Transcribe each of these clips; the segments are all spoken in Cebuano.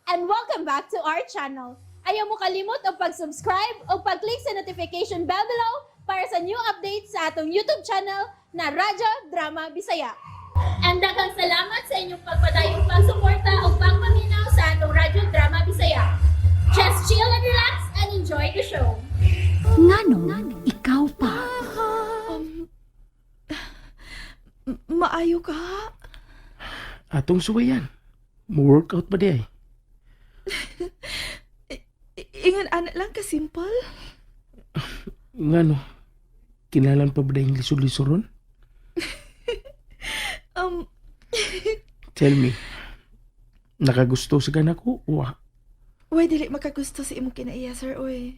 And welcome back to our channel. Ayaw mo kalimot og pag-subscribe o pag-click sa notification bell below para sa new updates sa atong YouTube channel na Radyo Drama Bisaya. And daghang salamat sa inyong pagpadayong pagsuporta o pagpaminaw sa atong Radyo Drama Bisaya. Just chill and relax and enjoy the show. Nganong ikaw pa? Maayo ka? Atong suwayan. Mo-workout ba di ay? Ingan ana lang ka simple. Ngano? Kinalan pa ba dahil lisod-lisoron? Tell me. Nakagusto sa gana ko? Wa. Way dili makagusto sa imong kinaiya, sir, oy.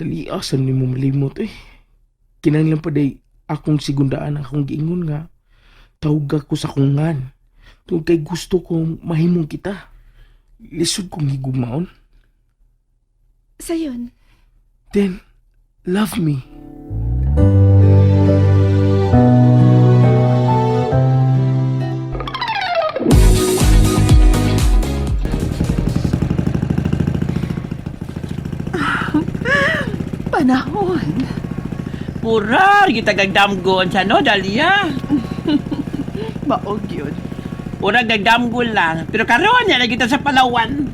Dali asan ni mo malimot eh. Kinahanglan pa day akong sigundaan ang akong giingon nga tawga ko sa kungan. Tungkol kay gusto kong mahimong kita. Lisod kong higugmaon. Sayon. Then, love me. Panahon. Pura, kita gagdamgon sa no, Dalia. Maog yun. Ura gagdamgon lang. Pero karon niya kita sa Palawan.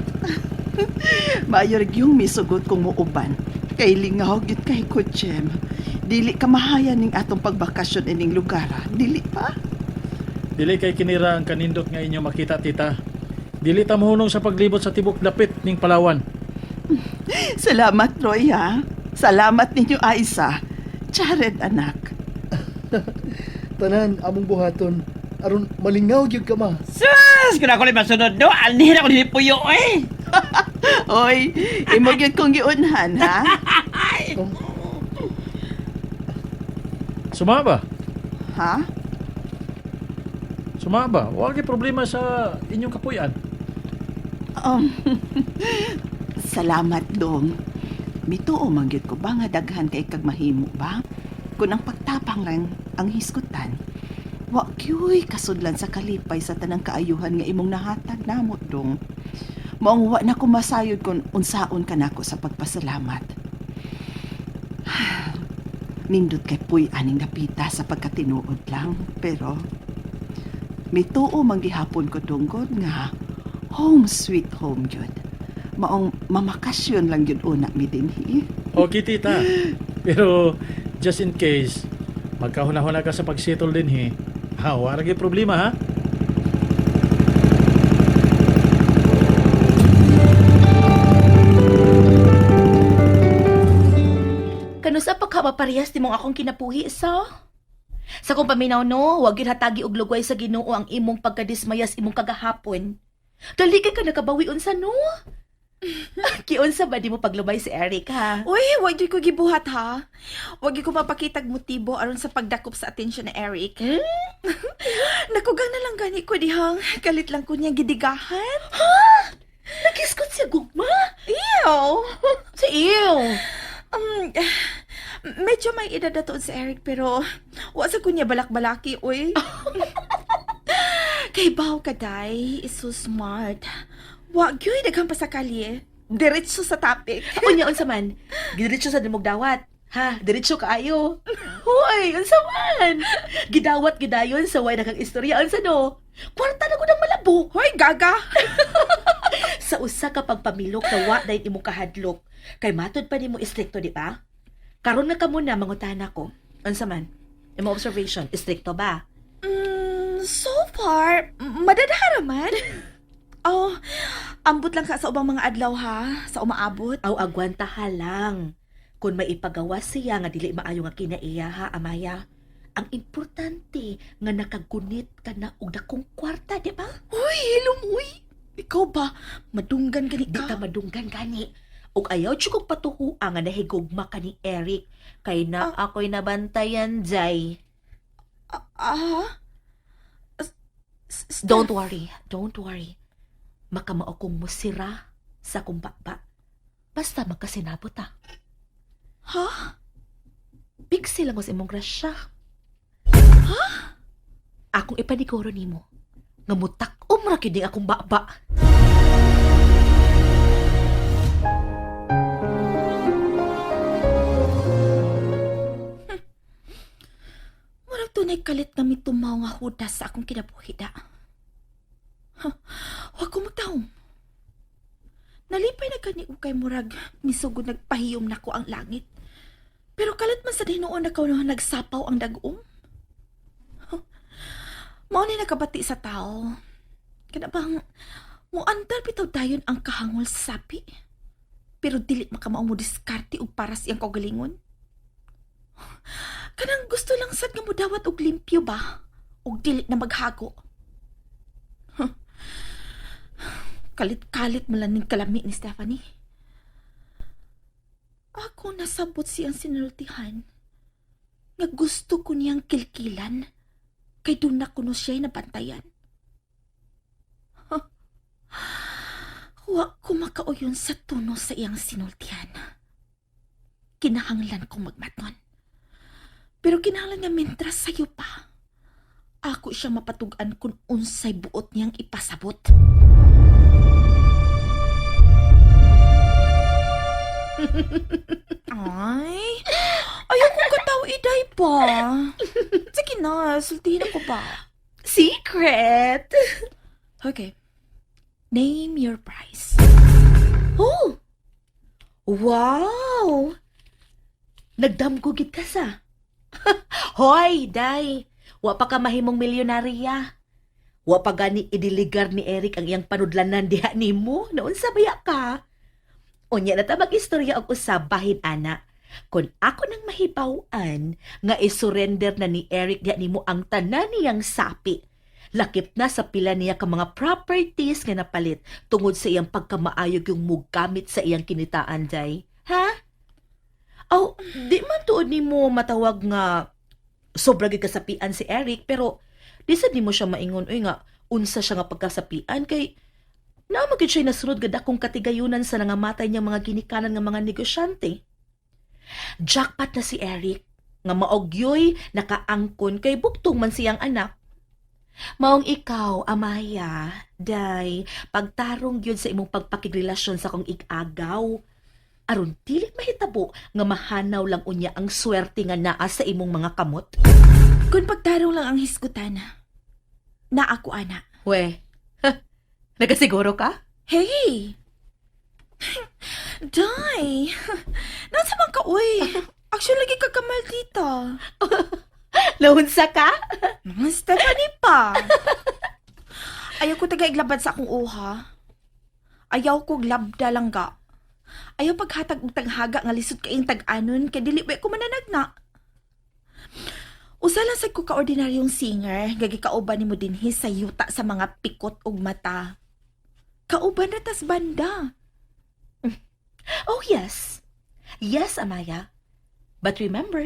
Maayo ra yung misugot kong muuban. Kay lingaw gyud kay ko, Jem. Dili ka mahaya ning atong pagbakasyon ining lugar. Ah. Dili pa. Dili kay kinira ang kanindot nga inyo makita, tita. Dili ta mohunong sa paglibot sa tibok dapit ning Palawan. Salamat, Roy, ha. Salamat ninyo, Aisa. Jared, anak. Tanan among buhaton aron malingaw gyud ka, ma. Sus! Kung ako lang masunod no, alnihin ako dili puyo eh. Oy, imo gyud kong giunhan, ha? Suma ba? Ha? Suma ba? Wa gyud problema sa inyong kapuyan. Um, salamat, dong. Mituo man gyud ko ba nga daghan kay kag mahimo ba? Kun ang pagtapang lang ang hisgutan. Wa gyuy kasudlan sa kalipay sa tanang kaayuhan nga imong nahatag namo, dong. Maong wa na ko masayod kun unsaon ka nako sa pagpasalamat. Nindot kay puy aning napita sa pagkatinuod lang, pero mituo man gihapon ko dunggod nga home sweet home yun. Maong mamakasyon lang yun una mi dinhi. Okay, tita. Pero just in case, magkahuna-huna ka sa pagsettle din he. Ha, wa ra gyud problema ha. Kanusa pa ka maparehas nimong akong kinapuhi sa? Sa kong paminaw no, wag gyud hatagi og lugway sa Ginoo ang imong pagkadismayas imong kagahapon. Dali kay ka nakabawi unsa no? Kiunsa ba di mo paglubay si Eric ha? Uy, wag gyud ko gibuhat ha. Wag gyud ko mapakitag motibo aron sa pagdakop sa atensyon ni Eric. Hmm? Nakugang na lang gani ko dihang kalit lang ko niya gidigahan. Nagiskot siya gugma. Ew. Sa iyo. Um, medyo may edad na tuon si Eric pero wa sa kunya balak-balaki, uy. Kay baw ka, day. Is so smart. Wa gyud daghang pasakali eh. Diretso sa topic. Unya unsa man? Gidiretso sa dimog dawat. Ha, diretso kaayo. Hoy, unsa man? Gidawat gidayon sa way nakang istorya unsa no? Kwarta na gud ang malabo. Hoy, gaga. Sa usa ka pagpamilok na wa dayon imong kahadlok. Kay matod pa nimo istrikto, di ba? Karon nga kamo na mangutana ko. Unsa man? Imo observation, istrikto ba? So far, madadara man. Oh, ambot lang ka sa ubang mga adlaw ha, sa umaabot. Aw agwanta ha lang. Kung maipagawa siya nga dili maayo nga kinaiya ha, Amaya. Ang importante nga nakagunit ka na og dakong kwarta, di ba? Uy, hilom, uy. Ikaw ba? Madunggan gani Di ka? ta madunggan gani. Ug ayaw jud kog patuhua nga nahigugma ka ni Eric. Kay na ako'y nabantayan, Jay. Ah? Don't worry, don't worry. Makamao kong musira sa kong baba. Basta magkasinabot ah. Ha? Big sila mo sa imong grasya. Ha? Akong ipaniguro nimo. Nga mutak-om ra gyud ning akong baba. Murag tunay kalit nga mitumaw nga hudas sa akong kinabuhi da. Ha, wa ko magtahom. Nalipay na gani ko kay murag misugod nagpahiyom nako ang langit. Pero kalit man sa hinuon na kaunahan nagsapaw ang dagom. Ha, mao ni nakabati sa tao. Kana bang muandar bitaw dayon ang kahangol sa sapi. Pero dili makamao mo diskarte og para sa iyang kaugalingon. Kanang gusto lang sad nga mudawat og limpyo ba? Og dili na maghago. Huh. Kalit-kalit man lang ning kalami ni Stephanie. Ako nasabot siyang sinultihan. Nga gusto ko niyang kilkilan. Kay doon na kuno siya'y nabantayan. Huh. Wa ko makauyon sa tuno sa iyang sinultihan. Kinahanglan kong magmaton. Pero kinahanglan nga mintras sayo pa. Ako siya mapatug-an kung unsay buot niyang ipasabot. Ay, ayaw kong kataw iday pa. Sige na, sultihin ako pa. Secret! Okay. Name your price. Oh! Wow! Nagdamgo gid ka sa. Hoy, day! Wa pa ka mahimong milyonarya. Wa pa gani idiligar ni Eric ang iyang panudlanan diha nimo. Naunsa baya ka? Unya na ta mag-istorya og usab bahin ana. Kung ako nang mahibaw-an nga isurrender na ni Eric diha nimo ang tanan niyang sapi. Lakip na sa pila niya ka mga properties nga napalit tungod sa iyang pagkamaayog yung mugamit sa iyang kinitaan, day. Ha? Aw, di man tuod nimo matawag nga sobra gyud kasapian si Eric, pero di sad nimo siya maingon uy nga unsa siya nga pagkasapian kay naa man gyud siya nasunod gad akong katigayunan sa nangamatay niyang mga ginikanan nga mga negosyante. Jackpot na si Eric nga maogyoy nakaangkon kay buktong man siyang anak. Maong ikaw, Amaya, day, pagtarong gyud sa imong pagpakigrelasyon sa kong igagaw. Aron dili mahitabo nga mahanaw lang unya ang swerte nga naa sa imong mga kamot. Kung pagtarong lang ang hisgutan, na ako ana. We, nagasiguro ka? Hey! Day! Nasa man ka, uy? Actually, lagi ka kamal dito. Lahunsa ka? Mga Stephanie pa. Ayaw ko taga iglabad sa akong uha. Ayaw ko glabda lang ga. Ayaw paghatag og taghaga nga lisod kaayong tag-anon kay dili ba ko mananagna. Usa lang sad ko ka-ordinaryong singer nga gikauban nimo dinhi sa yuta sa mga pikot ug mata. Kauban ra tas banda. Oh yes. Yes, Amaya. But remember,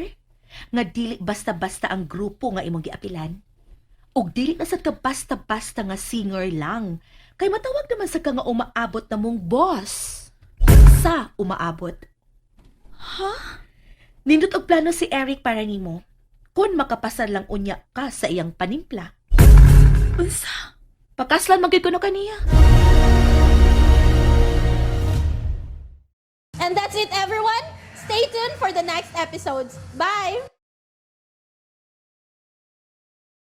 nga dili basta-basta ang grupo nga imong giapilan. Ug dili na sad ka basta-basta nga singer lang. Kay matawag naman sa ka nga umaabot na mong boss. Sa umaabot. Ha? Nindot og plano si Eric para nimo. Kung makapasar lang unya ka sa iyang panimpla. Unsa? Pakaslan man gyud kuno kaniya. And that's it, everyone. Stay tuned for the next episodes. Bye!